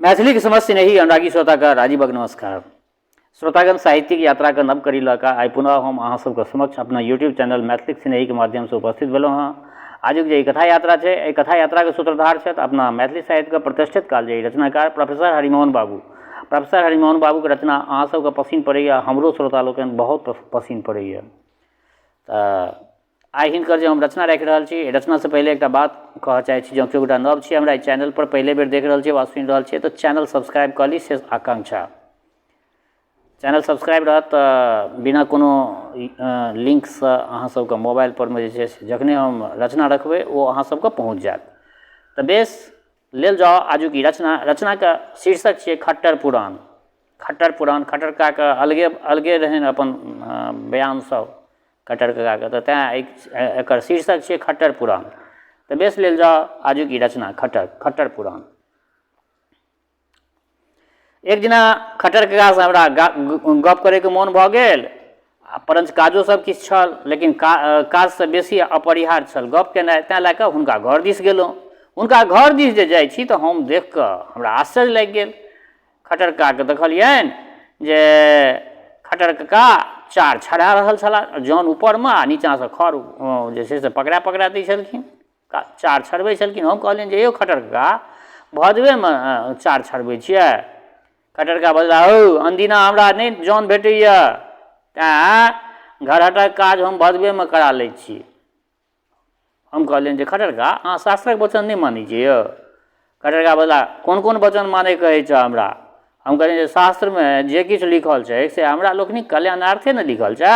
मैथिलीके समस्त स्नेही अनुरागी श्रोताके राजीवक नमस्कार। श्रोतागण, साहित्यिक यात्राके नव कड़ी लऽ कऽ आइ पुनः हम अहाँ सबके समक्ष अपना यूट्यूब चैनल मैथिलीक स्नेहीके माध्यमसँ उपस्थित भेलहुँ हँ। आजुक जे ई कथा यात्रा छै, एहि कथा यात्राके सूत्रधार छथि अपना मैथिली साहित्यके प्रतिष्ठित कालजयी रचनाकार प्रोफेसर हरिमोहन बाबू। प्रोफेसर हरिमोहन बाबूके रचना अहाँ सबके पसिन पड़ैए, हमरो श्रोता लोकनि बहुत पसिन पड़ैए। तऽ आइ हिनकर जे हम रचना राखि रहल छी, रचनासँ पहिले एकटा बात कहऽ चाहै छी, जँ केओ गोटा नव छी हमरा एहि चैनलपर पहिले बेर देख रहल छी वा सुनि रहल छियै तऽ चैनल सब्सक्राइब कऽ ली, से आकांक्षा। चैनल सब्सक्राइब रहत तऽ बिना कोनो लिङ्कसँ अहाँ सबके मोबाइलपर मे जे छै से जखने हम रचना रखबै ओ अहाँ सबके पहुँच जायत। तऽ बेस, लेल जाउ आजुक ई रचना। रचनाके शीर्षक छियै खट्टर पुराण। खट्टर पुराण, खट्टर काकाके अलगे अलगे रहनि अपन बयान सब खट्टर काकाके, तऽ तेँ एकर शीर्षक छियै खट्टर पुराण। तऽ बेस, लेल जाउ आजुक ई रचना खट्टर खट्टर पुराण। एक दिना खट्टर काकासँ हमरा गप करैके मोन भऽ गेल, आ परञ्च काजो सब किछु छल, लेकिन काजसँ बेसी अपरिहार्य छल गप केनाइ। तेँ लए कऽ हुनका घर दिस गेलहुँ। हुनका घर दिस जे जाइ छी तऽ हम देख कऽ हमरा आश्चर्य लागि गेल। खट्टर काकाके देखलियनि जे खट्टर काका चार छड़ा रहल छलाह, जन ऊपरमे आ नीचाँसँ खर जे छै से पकड़ा पकड़ा दै छलखिन, चार छड़बै छलखिन। हम कहलियनि जे यौ खट्टर काका, भदवेमे चार छड़बै छियै? खट्टर काका बजला, हौ, अनदिना हमरा नहि जन भेटैए, तैँ घरहटक काज हम भदवेमे करा लै छी। हम कहलियनि जे खट्टर काका, अहाँ शास्त्रक वचन नहि मानै छियै यौ? खट्टर काका बजला, कोन कोन वचन मानै कहै छह हमरा? हम कहलियनि जे शास्त्रमे जे किछु लिखल छै से हमरा लोकनिक कल्याणार्थे ने लिखल छै।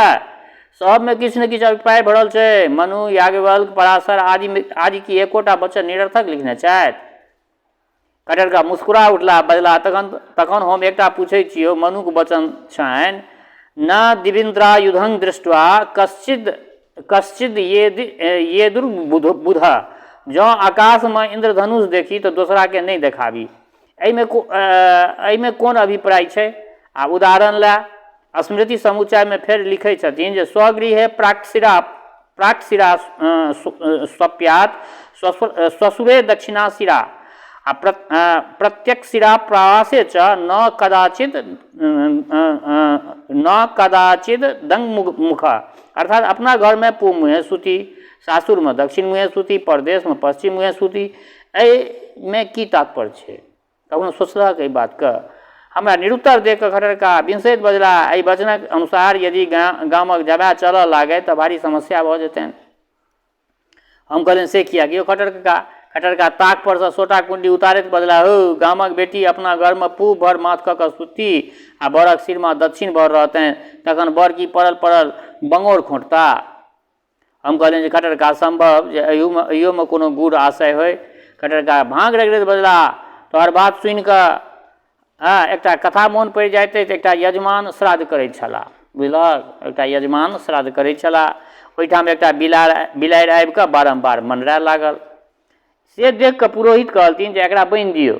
सबमे किछु ने किछु अभिप्राय भरल छै। मनु, याज्ञवल्क्य, पराशर आदि आदि की एकोटा वचन निरर्थक लिखने छथि? खट्टर काका मुस्कुरा उठला, बजला, तखन तखन हम एकटा पूछै छियौ, मनुक वचन छनि, न दिविन्द्रायुधं दृष्ट्वा कश्चिद कश्चिद ये दुर्बुध बुध, जँ आकाशमे इन्द्रधनुष देखी तऽ दोसराके नहि देखाबी। एहिमे कोन अभिप्राय छै? आ उदाहरण लए स्मृति समुच्चयमे फेर लिखै छथिन जे स्वगृहे प्राक्शिरा प्राक्शिरा स्वप्यात श्वशुरे दक्षिणाशिरा आ प्रत्यक्षिरा प्रवासे च न कदाचित न कदाचित दंग मुख। अर्थात अपना घरमे पूब मुँहे सूती, सासुरमे दक्षिण मुँहे सूती, परदेशमे पश्चिम मुँहे सूती। एहिमे की तात्पर्य छै? कखनो सोचलक एहि बातके? हमरा निरुत्तर देख कऽ खट्टर काका बिनसैत बजला, एहि वचनक अनुसार यदि गामक जमाय चलऽ लागय तऽ भारी समस्या भऽ जेतनि। हम कहलियनि, से किएक यौ खट्टर काका? खट्टर काका ताक परसँ सोटा कुंडी उतारैत बजला, हौ, गामक बेटी अपना घरमे पूब भर माथ कऽ कऽ सुतती आ बरक सिरमा दक्षिण भर रहतनि, तखन बर की पड़ल पड़ल बङोर खोंटता? हम कहलियनि जे खट्टर काका, सम्भव जे एहियोमे कोनो गूढ़ आशय होइ। खट्टर काका भाँग रगड़ैत बजला, तोहर बात सुनि कऽ हँ एकटा कथा मोन पड़ि जाइत अछि। एकटा यजमान श्राद्ध करैत छलाह, बुझलहक? एकटा यजमान श्राद्ध करैत छलाह। ओहिठाम एकटा बिलाड़ि आबि कऽ बारम्बार मँडराय लागल। से देख कऽ पुरोहित कहलथिन जे एकरा बान्हि दियौ,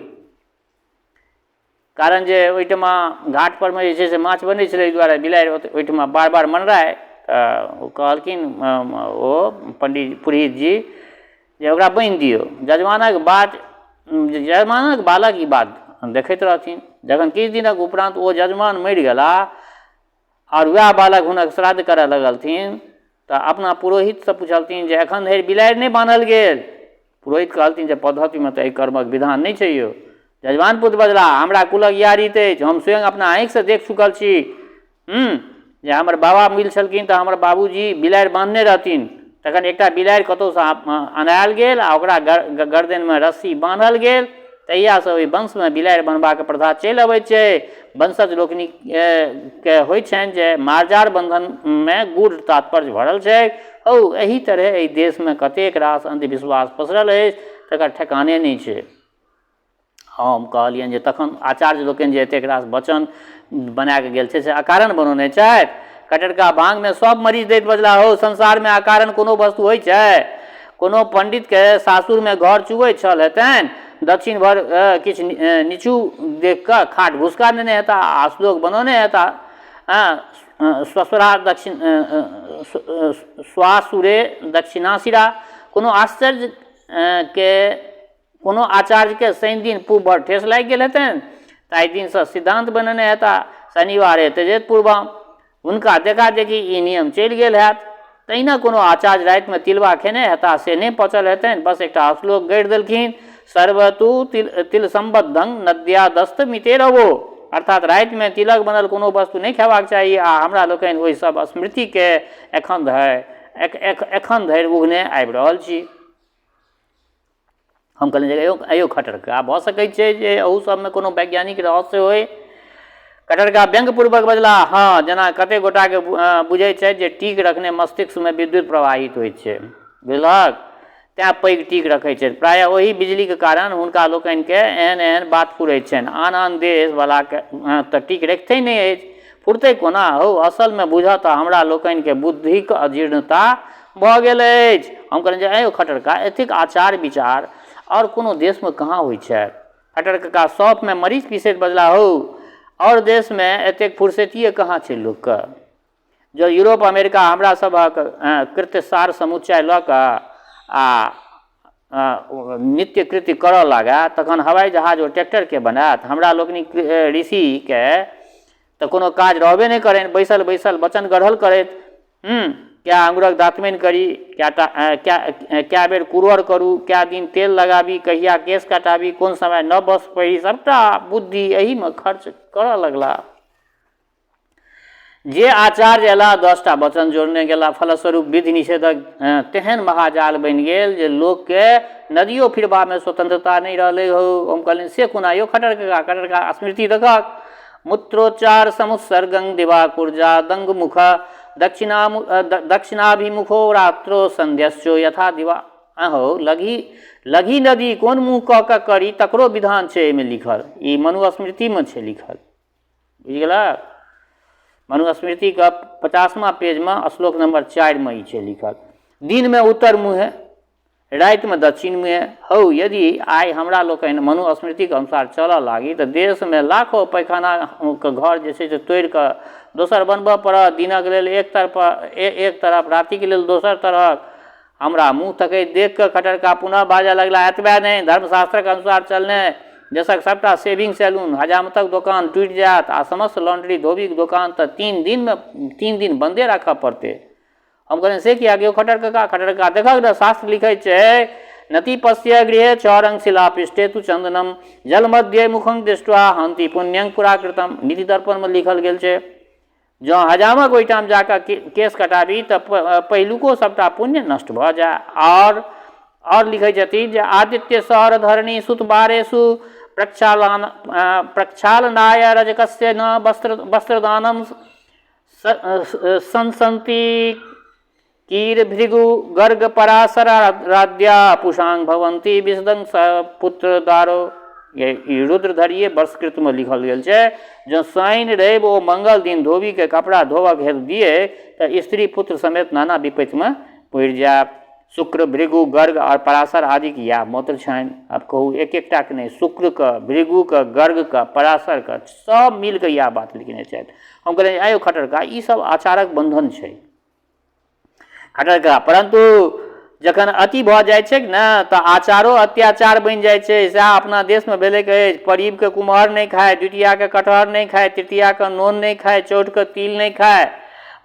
कारण जे ओहिठमा घाट परमे जे छै से माछ बनै छलै, एहि दुआरे बिलाड़ि ओहिठमा बार बार मँडराइ। तऽ ओ कहलखिन ओ पंडित पुरोहित जी जे ओकरा बान्हि दियौ। जजमानक बात जजमानक बालक ई बात देखैत रहथिन। जखन किछु दिनक उपरान्त ओ जजमान मरि गेला आओर वएह बालक हुनक श्राद्ध करऽ लगलथिन तऽ अपना पुरोहितसँ पुछलथिन जे एखन धरि बिलाड़ि नहि बान्हल गेल? पुरोहित कहलथिन जे पद्धतिमे तऽ एहि कर्मक विधान नहि छै यौ। जजमान पुत्र बजला, हमरा कुलक इएह रीत अछि, हम स्वयं अपना आँखिसँ देख चुकल छी जे हमर बाबा मुइल छलखिन तऽ हमर बाबूजी बिलाड़ि बान्हने रहथिन। तखन एकटा बिलाड़ि कतहुसँ अनायल गेल आ ओकरा गर्दनिमे रस्सी बान्हल गेल। तहियासँ ओहि वंशमे बिलाड़ि बन्हबाक प्रथा चलि अबैत छै। वंशज लोकनिक के होइत छनि जे मार्जार बन्धनमे गूढ़ तात्पर्य भरल छै। हौ, एहि तरहे एहि देशमे कतेक रास अन्धविश्वास पसरल अछि तकर ठेकाने नहि छै। हम कहलियनि जे तखन आचार्य लोकनि जे एतेक रास वचन बना कऽ गेल छै से अकारण बनौने छथि? कटरका भाँगमे सब मरीज दैत बजला, हौ, संसारमे अकारण कोनो वस्तु होइ छै? कोनो पंडितके सासुरमे घर चुबै छल हेतनि, दक्षिण भर किछु नीचू देख कऽ खाट घुसका नेने हेता आ श्लोक बनौने हेता, श्वसुरा दक्षिण स्वासुरे दक्षिणाशिरा। कोनो आश्चर्य के कोनो आचार्यके शनि दिन पूब भर ठेस लागि गेल हेतनि, ताहि दिनसँ सिद्धान्त बनेने हेता शनिवारे त्यजेत पूर्वम। हुनका देखा देखी ई नियम चलि गेल हैत। तहिना कोनो आचार्य रातिमे तिलबा खेने हेता, से नहि पचल हेतनि, बस एकटा श्लोक गढ़ि देलखिन, सर्वतु तिल तिल सम्बद्धं नद्या दस्त मितेरवो, अर्थात रातिमे तिलक बनल कोनो वस्तु नहि खेबाक चाही। आ हमरा लोकनि ओहि सब स्मृतिके एखन धरि उघने आबि रहल छी। हम कहलियनि जे अयौ खट्टर कका, भऽ सकै छै जे एहू सबमे कोनो वैज्ञानिक रहस्य होइ। खट्टर कका व्यंग्यपूर्वक बजलाह, हँ, जेना कतेक गोटाके बुझै छथि जे टीक रखने मस्तिष्कमे विद्युत प्रवाहित होइ छै, बुझलहक, तेँ पैघ टीक रखै छथि। प्रायः ओही बिजलीके कारण हुनका लोकनिके एहन एहन बात फुरैत छनि। आन आन देशवलाके तऽ टीक रखिते नहि अछि, फुरतै कोना? हौ, असलमे बूझह तऽ हमरा लोकनिके बुद्धिक अजीर्णता भऽ गेल अछि। हम कहलियनि जे आँय यौ खट्टर कका, एतेक आचार विचार आओर कोनो देशमे कहाँ होइ छै? खट्टर कका सौंफमे मरीच पीसैत बजलाह, हौ, आओर देशमे एतेक फुरसतिए कहाँ छै लोकके? जँ यूरोप अमेरिका हमरा सभक कृत्यसार समुच्चय लऽ कऽ आ नित्य कृत्य करऽ लागए तखन हवाइ जहाज ओ ट्रैक्टरके बनायत? हमरा लोकनिक ऋषिके तऽ कोनो काज रहबे नहि करनि, बैसल बैसल वचन गढ़ल करथि। कए आङ्गुरक दातमनि करी, कएटा कए कए बेर कुरर करू, कए दिन तेल लगाबी, कहिया केश कटाबी, कोन समय नव वस्त्र पहिरी, सभटा बुद्धि एहीमे खर्च करऽ लगलाह। जे आचार्य अयलाह 10टा वचन जोड़ने गेलाह। फलस्वरूप विधि निषेधक तेहन महाजाल बनि गेल जे लोकके नदियो फिरबामे स्वतंत्रता नहि रहलै। हौ, हम कहलियनि, से कोना यौ खट्टर कका? खट्टर कका स्मृति देखक, मूत्रोच्चार समुत्सर्गं दिवा कुर्जा दंग मुख दक्षिणा दक्षिणाभिमुखो रात्रो संध्यस्यो यथा दिवा। हौ, लघी लघी नदी कोन मुँह कऽ कऽ करी तकरो विधान छै एहिमे लिखल। ई मनुस्मृतिमे छै लिखल, बुझि गेलह? मनुस्मृतिके 50मा पेजमे श्लोक नम्बर 4मे ई छै लिखल। दिनमे उत्तर मुँहे, रातिमे दक्षिण मुँहे। हौ, यदि आइ हमरा लोकनि मनुस्मृतिके अनुसार चलऽ लागी तऽ देशमे लाखो पैखानाके घर जे छै से तोड़ि कऽ दोसर बनबऽ पड़त। दिनक लेल एक तरफ, एक तरफ, रातिके लेल दोसर तरफ। हमरा मुँह तकैत देखि कऽ खट्टर कका पुनः बाजऽ लगलाह, एतबे नहि, धर्मशास्त्रक अनुसार चलने देशक सभटा शेविंग सैलून, हजामतक दोकान टूटि जायत आ समस्त लॉन्ड्री, धोबीक दोकान तऽ 3 दिनमे 3 दिन बन्दे राखऽ पड़तै। हम कहलियनि, से किएक यौ खट्टर कका? खट्टर कका, देखहक ने, शास्त्र लिखै छै, नति पश्य गृहे चौरंग शिला पृष्ठे तु चन्दनम जल मध्य मुखं दृष्ट्वा हन्ति पुण्यं पुराकृतम। नीति दर्पणमे लिखल गेल छै, जँ हजामक ओहिठाम जा कऽ केश कटाबी तऽ पहिलुको सभटा पुण्य नष्ट भऽ जाय। आओर लिखै छथिन जे आदित्य सौर धरणी सुत बारेषु प्रक्षालन प्रक्षालनाय रजकस्य न वस्त्र वस्त्रदानम संसन्ति कीर भृगु गर्ग पराशर राद्या पुषांग भवन्ति विशदं स पुत्र दारो। ई रुद्रधरीय वर्षकृतमे लिखल गेल छै, जँ शनि रवि ओ मंगल दिन धोबीके कपड़ा धोबक हेतु दियै तऽ स्त्री पुत्र समेत नाना विपत्तिमे पड़ि जायब। शुक्र भृगु गर्ग आओर पराशर आदिक इएह मंत्र छनि। आब कहू, एक एकटाके नहि, शुक्रके, भृगुके, गर्गके, पराशरके, सब मिलके इएह बात लिखने छथि। हम कहलियै, आँय यौ खट्टर कका, ई सब आचारक बन्धन छै। खट्टर कका, परन्तु जखन अति भऽ जाइ छै ने तऽ आचारो अत्याचार बनि जाइ छै। सएह अपना देशमे भेलैक अछि। परीबके कुम्हर नहि खाय, द्वितीयाके कटहर नहि खाय, तृतीयाके नोन नहि खाय, चौठके तिल नहि खाय,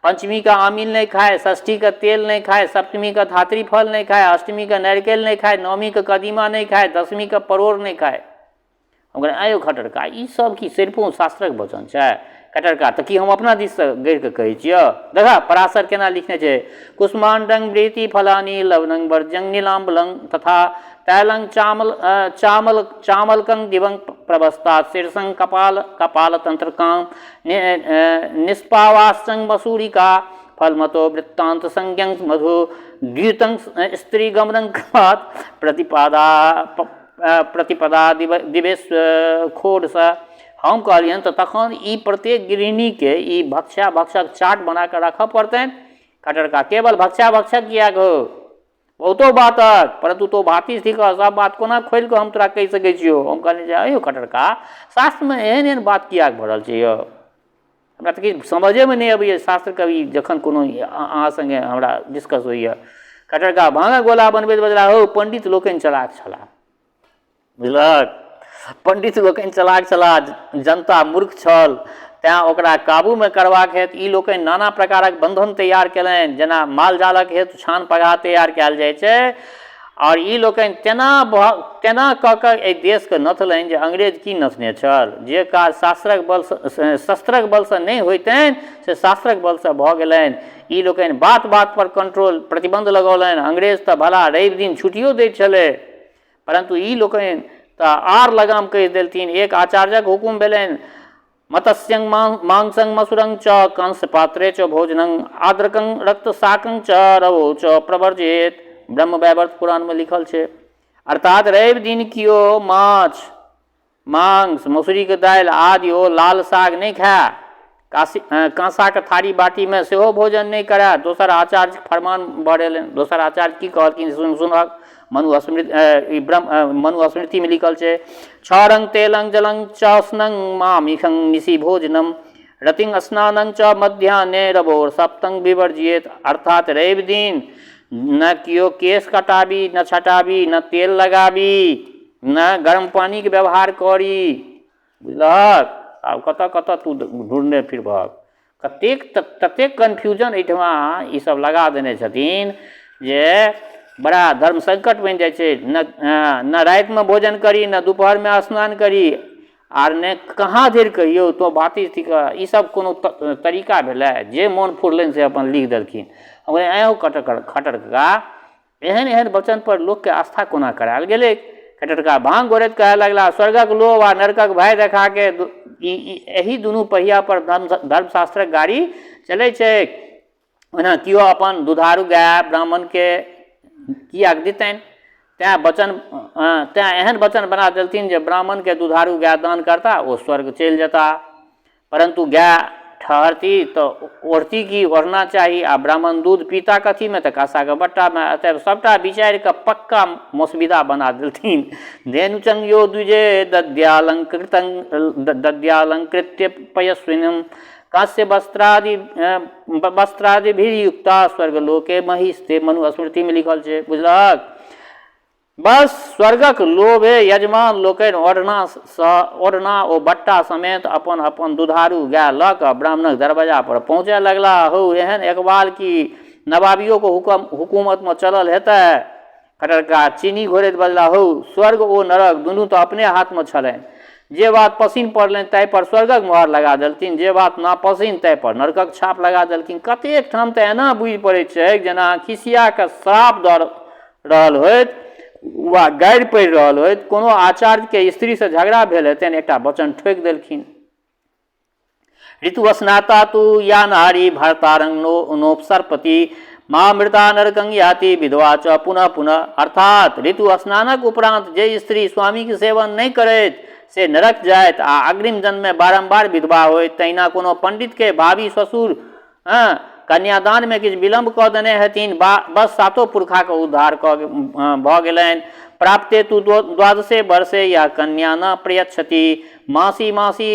पंचमीके आमिल नहि खाय, षष्ठीके तेल नहि खाय, सप्तमीके धात्री फल नहि खाय, अष्टमीके नारिकेल नहि खाय, नवमीके कदीमा नहि खाय, दशमीके परोड़ नहि खाय। हम कहलियै, आँय यौ खट्टर कका, ई सब की सरिपों शास्त्रक वचन छै? खट्टर कका, तऽ की हम अपना दिससँ गढ़ि कऽ कहै छियौ? देखह, पराशर केना लिखने छै, कुष्माण्डं वृति फलानि लवणं वर्ज्यं नीलाम्बलं तथा तैलं चामल चामल चामलकं दिवं प्रवस्ता शीर्षं कपाल कपालतन्त्रकां निष्पावाश्चं मसूरिका फलमतो वृत्तान्त संज्ञं मधु द्युतं स्त्रीगमनं क्रमात् प्रतिपादा प्रतिपदा दिवेश खोरसँ। हम कहलियनि, तऽ तखन ई प्रत्येक गृहिणीके ई भक्ष्या भक्षक चार्ट बना कऽ राखऽ पड़तनि। खट्टर कका, केवल भक्ष्या भक्षक किएक हो, बहुतो बातक, परन्तु तो भातिज थिकह, सब बात कोना खोलि कऽ हम तोरा कहि सकै छियौ? हम कहलियनि जे अयौ खट्टर कका, शास्त्रमे एहन एहन बात किएक भरल छै यौ? हमरा तऽ किछु समझेमे नहि अबैए शास्त्र। कभी जखन कोनो अहाँ सङ्गे हमरा डिस्कस होइए। खट्टर कका भाँगक गोला बनबैत बजला, हौ, पंडित लोकनि चलाक छलाह। बुझलक? पंडित लोकनि चलाक छलाह, जनता मूर्ख छल, तेँ ओकरा काबूमे करबाक हेतु ई लोकनि नाना प्रकारक बन्धन तैयार कयलनि, जेना माल-जालक हेतु छान-पगहा तैयार कयल जाइ छै। आओर ई लोकनि तेना भऽ तेना कऽ कऽ एहि देशके नथलनि जे अंग्रेज की नथने छल। जे काज शास्त्रक बलसँ शस्त्रक बलसँ नहि होइतनि से शास्त्रक बलसँ भऽ गेलनि। ई लोकनि बात-बात पर कंट्रोल प्रतिबन्ध लगौलनि। अंग्रेज तऽ भला रवि दिन छुट्टियो दैत छलै। परन्तु ई लोकनि तऽ आर लगाम कसि देलथिन। एक आचार्यक हुकुम भेलनि, मत्स्यं मांसं मसुरं च कंस पात्रे च भोजनं आद्रकं रक्तशाकं च रवो च प्रवर्जयेत। ब्रह्मवैवर्त पुराणमे लिखल छै। अर्थात रवि दिन केओ माछ, मांस, मसुरीके दालि आदि ओ लाल साग नहि खाय। काशी काँसाके थारी बाटीमे सेहो भोजन नहि करए। दोसर आचार्य फरमान बहरेलनि। दोसर आचार्य की कहलखिन सुनहक। मनुस्मृति ई ब्रह्म मनुस्मृतिमे लिखल छै, क्षरं तेलं जलं च स्नं मामिषं निशि भोजनं रतिं स्नानं च मध्याह्ने रवोर सप्तं विवर्जियेत। अर्थात रवि दिन न केओ केश कटाबी, न छटाबी, न तेल लगाबी, न गर्म पानिके व्यवहार करी। बुझलहक? आब कतऽ कतऽ तू ढूँढने फिरबहक? कतेक ततेक कन्फ्यूजन एहिठमा ईसब लगा देने छथिन जे बड़ा धर्म सङ्कट बनि जाइ छै। ने रातिमे भोजन करी, ने दुपहरमे स्नान करी, आर ने कहाँ धरि कहियौ तोँ भातिज थिकह। ईसब कोनो तरीका भेलै? जे मोन फुरलनि से अपन लिख देलखिन। हम कहलियै, आँय हौ खटर कका, एहन एहन वचन पर लोकके आस्था कोना करायल गेलै? खटटका भांग घोरैत कहय लगला, स्वर्गक लोभ आ नरकक भय देखा के एहि दुनू पहिया पर धर्मशास्त्रक गाड़ी चलै छैक। ओना केओ अपन दुधारू गाय ब्राह्मणके किएक दितनि? तेँ एहन वचन बना देलथिन जे ब्राह्मणके दुधारू गाय दान करता ओ स्वर्ग चलि जेता। परन्तु गाय ठहरती तऽ ओढ़ती की? ओढ़ना चाही। आ ब्राह्मण दूध पीता कथीमे? तऽ काँसाके बट्टामे। अतएव सभटा विचारि कऽ पक्का मसविदा बना देलथिन। धेनुचंग यो द्विजे दद्यालंकृत्य पयस्विनम कांस्य वस्त्रादि वस्त्रादिभिर्युक्ता स्वर्गलोके महिस्ते। मनुस्मृतिमे लिखल छै। बुझलहक? बस स्वर्गक लोभे यजमान लोकनि ओढ़नासँ ओढ़ना ओ बट्टा समेत अपन अपन दुधारू गाय लऽ कऽ ब्राह्मणक दरबज्जा पर पहुँचय लगलाह। हौ, एहन एकबाल की नवाबियोक हुकूमतमे चलल हेतै? खटरका चीनी घोरैत बजलाह, हौ, स्वर्ग ओ नरक दुनू तऽ अपने हाथमे छलनि। जे बात पसिन पड़लनि ताहि पर स्वर्गक मोहर लगा देलथिन, जे बात नापसिन ताहि पर नरकक छाप लगा देलखिन। कतेक ठाम तऽ एना बुझि पड़ैत छैक जेना खिसिया कऽ श्राप दऽ रहल होथि वा गारि पढ़ि रहल होथि। कोनो आचार्यके स्त्रीसँ झगड़ा भेल हेतनि, एकटा वचन ठोकि देलखिन। ऋतु स्नाता तु या नारी भर्तारंग नो नोपसर्पति माँ मृता नरकं याति विधवा च पुनः पुनः। अर्थात ऋतु स्नानक उपरांत जे स्त्री स्वामीक सेवन नहि करैत से नरक जायत आ अग्रिम जन्ममे बारम्बार विधवा होइत। तहिना कोनो पंडितके भावी ससुर कन्यादानमे किछु विलम्ब कऽ देने हेथिन, बस सातो पुरखाके उद्धार कऽ भऽ गेलनि। प्राप्ते तु द्वादशे वर्षे या कन्या न प्रयच्छति मासी मासी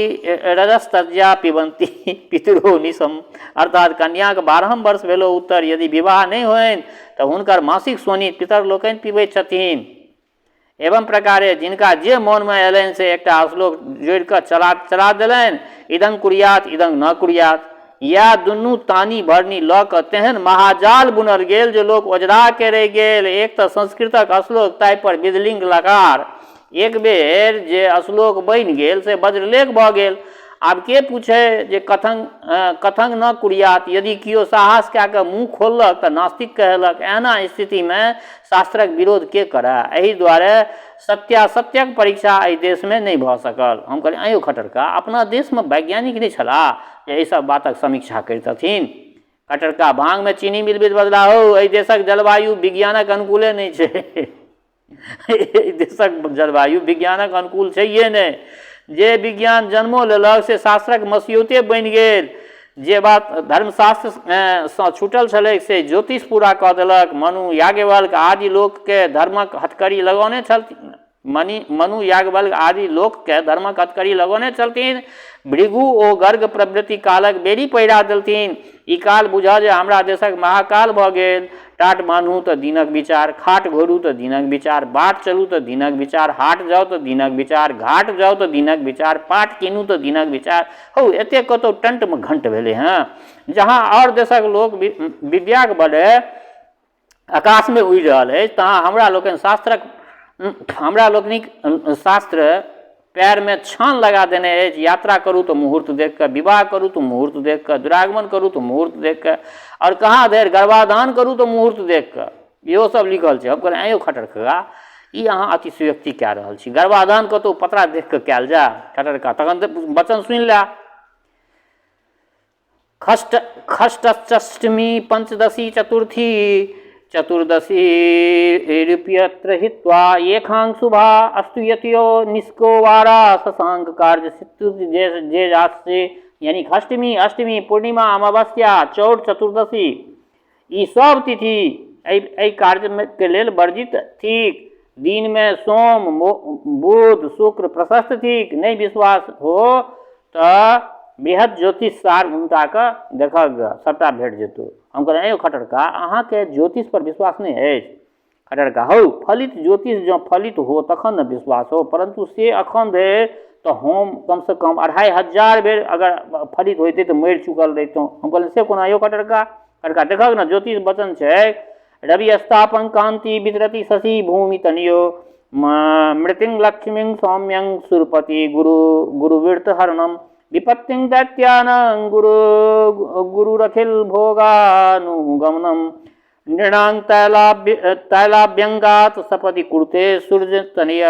रजस्तज्या पिबन्ति पितरो निशम। अर्थात कन्याक 12म वर्ष भेलो उत्तर यदि विवाह नहि होइन तऽ हुनकर मासिक शोणित पितर लोकनि पिबैत छथिन। एवं प्रकारे जिनका जे मोनमे अयलनि से एकटा श्लोक जोड़ि कऽ चला चला देलनि, इदं कुर्यात इदं न कुर्यात। इएह दुनू तानी भरनी लऽ कऽ तेहन महाजाल बुनल गेल जे लोक ओझरा के रहि गेल। एक तऽ संस्कृतक श्लोक, ताहि पर विधलिंग लकार। एक बेर जे श्लोक बनि गेल से वज्रलेख भऽ गेल। आब के पूछय जे कथं कथं न कुर्यात। यदि केओ साहस कए कऽ मुँह खोललक तऽ नास्तिक कहेलक। एहना स्थितिमे शास्त्रक विरोध के करए? एहि दुआरे सत्यासत्यक परीक्षा एहि देशमे नहि भऽ सकल। हम कहलियै, आँय यौ खट्टर कका, अपना देशमे वैज्ञानिक नहि छलाह जे एहि सब बातक समीक्षा करितथिन? खट्टर कका भाँगमे चीनी मिलबैत बजलाह, हौ, एहि देशक जलवायु विज्ञानक अनुकूले नहि छै। एहि देशक जलवायु विज्ञानक अनुकूल छैहे नहि। जे विज्ञान जन्मो लेलक से शास्त्रक मसियौते बनि गेल। जे बात धर्मशास्त्रसँ छूटल छलैक से ज्योतिष पूरा कऽ देलक। मनु, याज्ञवल्क्य आदि लोकके धर्मक हथकड़ी लगौने छलथिन, मणि मनु याज्ञवल्क्य आदि लोककेँ धर्मक हथकड़ी लगौने छलथिन। भृगु ओ गर्ग प्रभृति कालक बेड़ी पहिरा देलथिन। ई काल बुझह जे हमरा देशक महाकाल भऽ गेल। टाट बान्हू तऽ दिनक विचार, खाट घोरू तऽ दिनक विचार, बाट चलू तऽ दिनक विचार, हाट जाउ तऽ दिनक विचार, घाट जाउ तऽ दिनक विचार, पाट कीनू तऽ दिनक विचार। हौ, एतेक कतहु टंटमे घंट भेलै हँ। जहाँ आओर देशक लोक विद्याक बले आकाशमे उड़ि रहल अछि तहाँ हमरा लोकनि शास्त्रक हमरा लोकनिक शास्त्र पएरमे छान लगा देने अछि। यात्रा करू तऽ मुहूर्त देखि कऽ, विवाह करू तऽ मुहूर्त देखि कऽ, दुरागमन करू तऽ मुहूर्त देखि कऽ, आओर कहाँ धरि गर्भाधान करू तऽ मुहूर्त देखि कऽ, इहो सब लिखल छै। हम कहलियै आँय यौ खट्टर कका, ई अहाँ अतिशयोक्ति कए रहल छी। गर्भाधान कतहु पतरा देखि कऽ कयल जाय? खट्टर कका तखन तऽ वचन सुनि लए। खष्ट खष्टष्टमी पञ्चदशी चतुर्थी चतुर्दशी रूप्यत्र हित्वा एकांग शुभा अस्तु यतियो निष्को वारा शशांक कार्य सिद्धि जे जे जासे, यानी अष्टमी अष्टमी पूर्णिमा अमावस्या चौठ चतुर्दशी ई सब तिथि एहि एहि कार्यमे के लेल वर्जित थिक। दिनमे सोम बुध शुक्र प्रशस्त थिक। नहि विश्वास हो तऽ बृहद ज्योतिष सार उनटा कऽ देखक गऽ, सभटा भेट जेतौ। हम कहलियै आँय यौ खट्टर का, अहाँके ज्योतिष पर विश्वास नहि अछि? खट्टर का, हौ, फलित ज्योतिष जँ फलित हो तखन ने विश्वास हो, परन्तु से एखन धरि तऽ हम कमसँ कम 2500 बेर अगर फलित होइतै तऽ मरि चुकल रहितहुँ। हम कहलियै से कोना यौ खट्टर का? खट्टर का, देखहक ने, ज्योतिष वचन छै, रवि अस्तापं कान्ति वितरति शशि भूमि तनियो मृतिं लक्ष्मीं सौम्यं सुरपति गुरु गुरुवृत हरणम विपत्तिं दैत्यानां गुरु गुरुरखिल भोगानुगमनम नृणां तैलाभ्य तैलाभ्यंगात सपति कुरुते सूर्य तनय।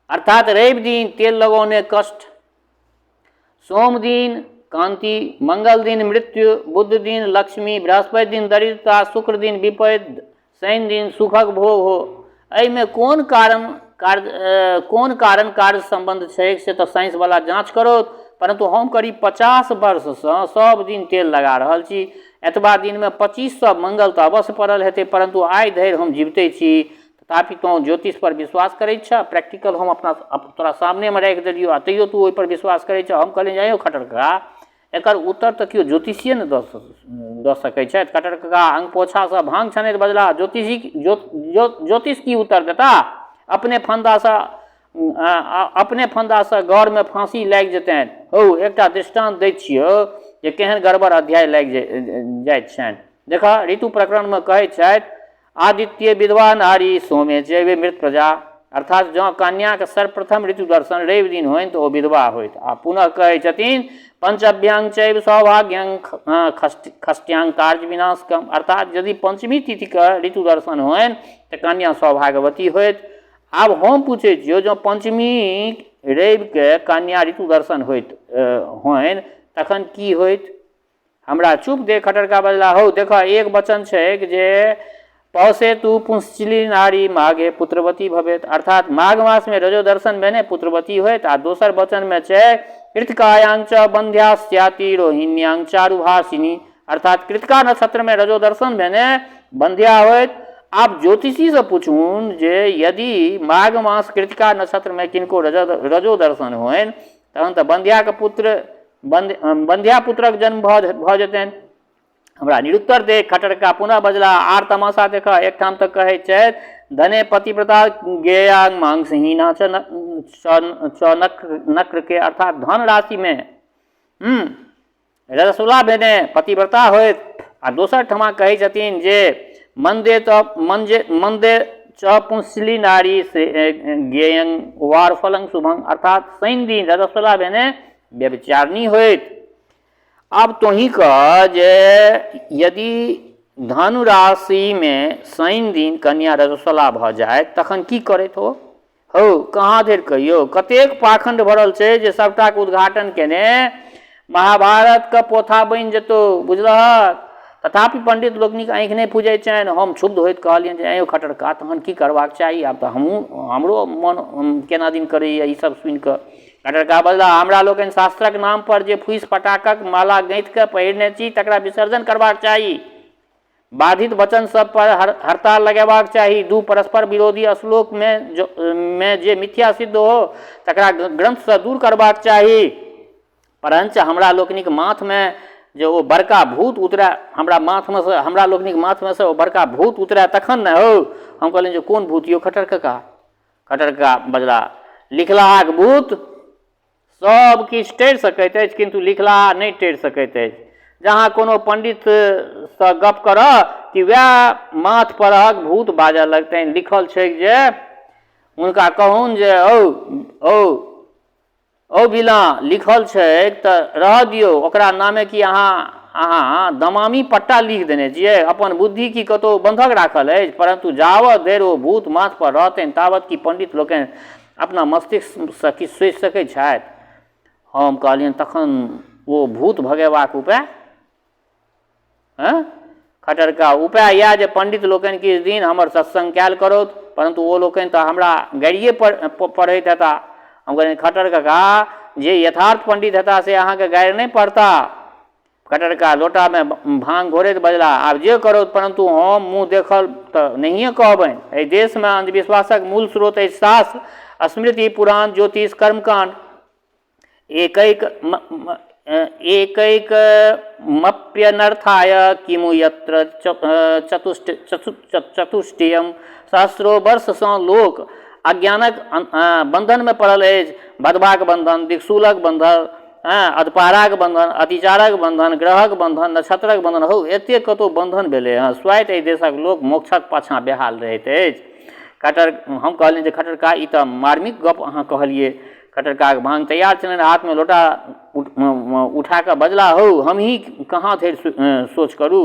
अर्थात रवि दिन तेल लगौने कष्ट, सोम दिन कान्ति, मंगल दिन मृत्यु, बुध दिन लक्ष्मी, बृहस्पति दिन दरिद्रता, शुक्र दिन विपद, शनि दिन सुखक भोग हो। एहिमे कोन कारण कार्य कोन कारण कार्य सम्बन्ध छै से तऽ साइंसवला जाँच करत, परन्तु हम करीब 50 वर्षसँ सब दिन तेल लगा रहल छी। एतबा दिनमे 2500 मंगल तऽ अवश्य पड़ल हेतै, परन्तु आइ धरि हम जीविते छी। तथापि तोँ ज्योतिषपर विश्वास करैत छह? प्रैक्टिकल हम अपना तोरा सामनेमे राखि देलियौ आ तैयो तू ओहिपर विश्वास करैत छह? हम कहलियनि आँय यौ खट्टर कका, एकर उत्तर तऽ केओ ज्योतिषिए ने दऽ सकैत छथि। खट्टर कका अंगपोछासँ भाँग छनैत बजलाह, ज्योतिषी ज्योतिष की उत्तर देता? अपने फन्दासँ अपने फन्दासँ गरमे फाँसी लागि जेतनि। हौ, एकटा दृष्टान्त दैत छियौ जे केहन गड़बड़ अध्याय लागि जाइत छनि। देखह, ऋतु प्रकरणमे कहैत छथि, आदित्य विधवा नारी सोमे जैवे मृत प्रजा, अर्थात जँ कन्याके सर्वप्रथम ऋतु दर्शन रवि दिन होइन तऽ ओ विधवा होइत। आ पुनः कहै छथिन, पंचभ्यांग चैव सौभाग्यं खष्ट्यांग कार्य विनाशकम, अर्थात यदि पंचमी तिथिके ऋतु दर्शन होइन तऽ कन्या सौभाग्यवती होइत। आब हम पूछै छियौ, जँ पंचमी रविके कन्या ऋतु दर्शन होइत होइन तखन की होइत? हमरा चुप देख खटरका बजला, हौ देखह, एक वचन छैक जे पौसे तू पुंश्चली नारी माघे पुत्रवती भवेत, अर्थात माघ मासमे रजो दर्शन भेने पुत्रवती होइत। आ दोसर वचनमे छै, कृतिकायांग च बंध्या स्याति रोहिण्यांग चारुभाषिनी, अर्थात कृतिका नक्षत्रमे रजो दर्शन भेने बंध्या होइत। आब ज्योतिषीसँ पूछून जे यदि माघ मास कृतिका नक्षत्रमे किनको रजो दर्शन होइन तहन तऽ बंध्याके पुत्र बंध्या पुत्रक जन्म भऽ जेतनि। हमरा निरुत्तर देख खटरका पुनः बजला, आर तमाशा देखह, एकठाम तऽ कहै छथि, धने पतिव्रता गेया मांसहीना च नक्र के, अर्थात धन राशिमे रसगुल्ला भेने पतिव्रता होइत। आ दोसर ठमा कहै छथिन जे मन्दे तऽ मंजे मन्दे च पुंसली नारी से गेयं वार फलंग शुभंग, अर्थात शनि दिन रजस्वला भेने व्यभिचारिणी होइत। आब तोही कह जे यदि धनु राशिमे शनि दिन कन्या रजस्वला भऽ जाय तखन की करैत हो? हौ, कहाँ धरि कहियौ, कतेक पाखण्ड भरल छै जे सभटाके उद्घाटन केने महाभारतके पोथा बनि जेतौ, बुझलहक? तथापि पण्डित लोकनिक आँखि नहि फुजै छनि। हम क्षुब्ध होइत कहलियनि जे आँय यौ खट्टर कका, तहन की करबाक चाही? आब तऽ हमहूँ हमरो मन केना दिन करैए ई सब सुनिकऽ। खट्टर कका बजलाह, हमरा लोकनि शास्त्रक नाम पर जे फूसि फटाकक माला गँथि कऽ पहिरने छी तकरा विसर्जन करबाक चाही। बाधित वचन सब पर हड़ताल लगेबाक चाही। दू परस्पर विरोधी श्लोक मे जे मिथ्या सिद्ध हो तकरा ग्रंथसँ दूर करबाक चाही। परञ्च हमरा लोकनिक माथमे जे ओ बड़का भूत उतरय, हमरा माथमे सँ, हमरा लोकनिक माथमे सँ ओ बड़का भूत उतरय तखन ने हौ। हम कहलियनि जे कोन भूत यौ खट्टर कका? खट्टर कका बजलाह, लिखलाहाक भूत। सब किछु टरि सकैत अछि किन्तु लिखलाहा नहि टरि सकैत अछि। जहाँ कोनो पण्डितसँ गप करऽ कि वएह माथ परहक भूत बाजऽ लगतनि। लिखल छैक जे हुनका कहुन जे औ औ औ बिना लिखल छैक तऽ रहऽ दियौ, ओकरा नामे की अहाँ दमामी पट्टा लिख देने छियै? अपन बुद्धि की कतहु बन्धक राखल अछि? परन्तु जावत धरि ओ भूत माथ पर रहतनि तावत की पण्डित लोकनि अपना मस्तिष्कसँ किछु सोचि सकैत छथि? हम कहलियनि, तखन ओ भूत भगेबाक उपाय? हँ खट्टर कका, उपाय इएह जे पण्डित लोकनि किछु दिन हमर सत्संग कयल करथु। परन्तु ओ लोकनि तऽ हमरा गारिए पढ़ैत हेताह। हम कहलियनि, खट्टर कका, जे यथार्थ पण्डित हेताह से अहाँके गारि नहि पढ़ताह। खट्टर कका लोटामे भाँग घोरैत बजलाह, आब जे करथु, परन्तु हम मुँह देखल तऽ नहिए कहबनि। एहि देशमे अन्धविश्वासक मूल स्रोत अछि शास्त्र, स्मृति, पुराण, ज्योतिष, कर्मकाण्ड। एकैक एकैकमप्यनर्थाय किमु यत्र चतुष्ट चतुष्टयम। सहस्रो वर्षसँ लोक अज्ञानक बन्धनमे पड़ल अछि। भदवाक बन्धन, दिक्शूलक बन्धन, अधपाराक बन्धन, अतिचारक बन्धन, ग्रहक बन्धन, नक्षत्रक बन्धन। हौ, एतेक कतहु बन्धन भेलै हँ? स्वाइत एहि देशक लोक मोक्षक पाछाँ बेहाल रहैत अछि। खट्टर, हम कहलियनि जे खट्टर का, ई तऽ मार्मिक गप अहाँ कहलियै। खट्टर काकाक भाँग तैयार छलनि। हाथमे लोटा उठा कऽ बजला, हौ, हमही कहाँ धरि सोच करू?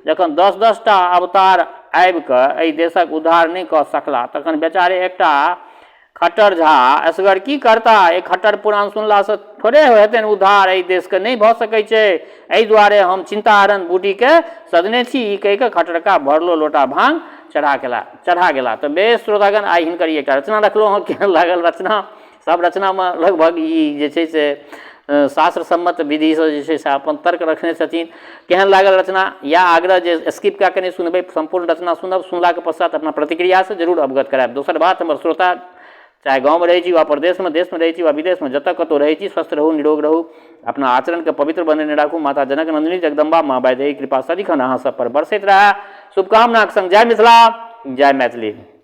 जखन दस-दस टा अवतार आबि कऽ एहि देशक उद्धार नहि कऽ सकलाह तखन बेचारे एकटा खट्टर झा एसगर की करताह? एहि खट्टर पुराण सुनलासँ थोड़े हेतनि उद्धार एहि देशके? नहि भऽ सकै छै। एहि दुआरे हम चिन्ताहरण बूटीके सजने छी। ई कहि कऽ खट्टर कका भरलो लोटा भाँग चढ़ा गेला। तऽ बेस श्रोतागण, आइ हिनकर ई एकटा रचना रखलहुँ हँ। केहन लागल रचना? सब रचनामे लगभग ई जे छै से शास्त्र सम्मत विधिसँ जे छै से अपन तर्क रखने छथिन। केहन लागल रचना? इएह आग्रह जे स्किप कए कऽ नहि सुनबै, सम्पूर्ण रचना सुनब। सुनलाके पश्चात अपना प्रतिक्रियासँ जरूर अवगत करायब। दोसर बात, हमर श्रोता चाहे गाँवमे रहै छी वा परदेशमे, देशमे रहै छी वा विदेशमे, जतऽ कतहु रहै छी, स्वस्थ रहू, निरोग रहू, अपना आचरणके पवित्र बनेने राखू। माता जनक नन्दिनी जगदम्बा माँ वैदेही कृपा सदिखन अहाँ सब पर बरसैत रहए। शुभकामनाक संग जय मिथिला, जय मैथिली।